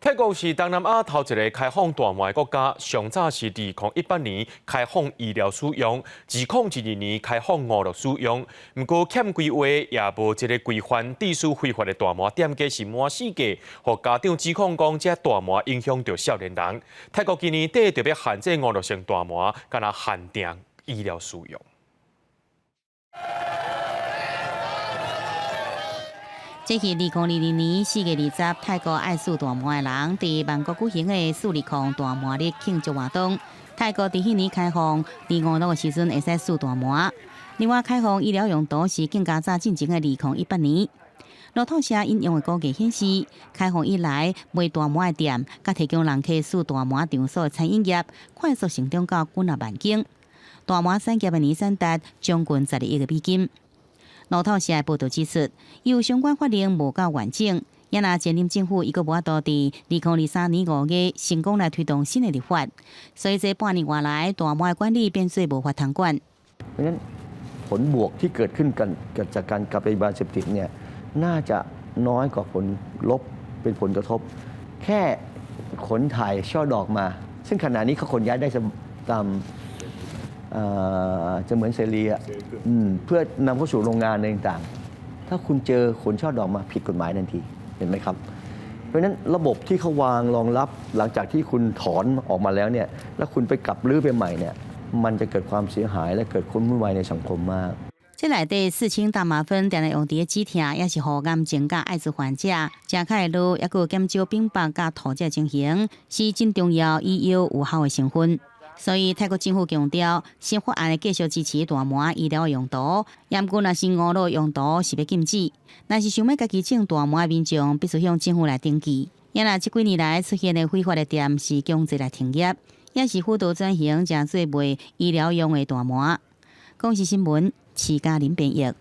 泰國是東南亞頭一个開放大麻的國家，上早是2018年開放醫療使用，2022年開放娛樂使用。毋過欠規劃也無這个規範，致使非法的大麻店家是滿四界，予家長指控講這大麻影響著少年人。泰國今年底就欲限制娛樂性大麻，敢若限定醫療使用。這是2022年4月20，泰國愛試大麻的人佇曼谷舉行的4·2大麻日慶祝活動。泰國佇彼年開放，佇娛樂的時陣會使試大麻。另外，開放醫療用途是更加早進前的2018年。路透社引用的估計顯示，開放以來賣大麻的店，佮提供人客試大麻場所的餐飲業，快速成長到幾若萬間。大麻產業的年產值將近12億個美金。路透社的報導指出，有相關法令無夠完整，也若前任政府伊閣無法度佇2023年5月成功來推動新的立法，所以這半年外來大麻的管理變做無法通管。 เพราะฉะนั้นผลบวกที่เกิดขึ้นกันจากการกลับไปยาเสพติดเนี่ยน่าจะน้อยกว่าผลลบเป็นผลกระทบ แค่ขนถ่ายช่อดอกมา ซึ่งขณะนี้เขาขนย้ายได้ตามจะเหมือนเสรีอ่ะเพื่อนำเข้าสู่โรงงานอะไรต่างๆ ถ้าคุณเจอขนช่อดอกมาผิดกฎหมายทันทีเห็นไหมครับ เพราะฉะนั้นระบบที่เขาวางรองรับหลังจากที่คุณถอนออกมาแล้วเนี่ยแล้วคุณไปกลับรื้อไปใหม่เนี่ยมันจะเกิดความเสียหายและเกิดความวุ่นวายในสังคมมาก這內底四氫大麻酚定定用佇咧止痛，也是予癌症佮愛滋患者食較會落，抑閣有減少反腹佮吐這情形，是真重要醫藥有效的成分。所以泰國政府強調，新法案會繼續支持大麻醫療用途，毋過若是娛樂用途是欲禁止。若是想欲家己種大麻的民眾，必須向政府來登記。也若這幾年來出現的非法的店是強制來停業，也是輔導轉型，成做賣醫療用的大麻。公視新聞，徐嘉玲編譯。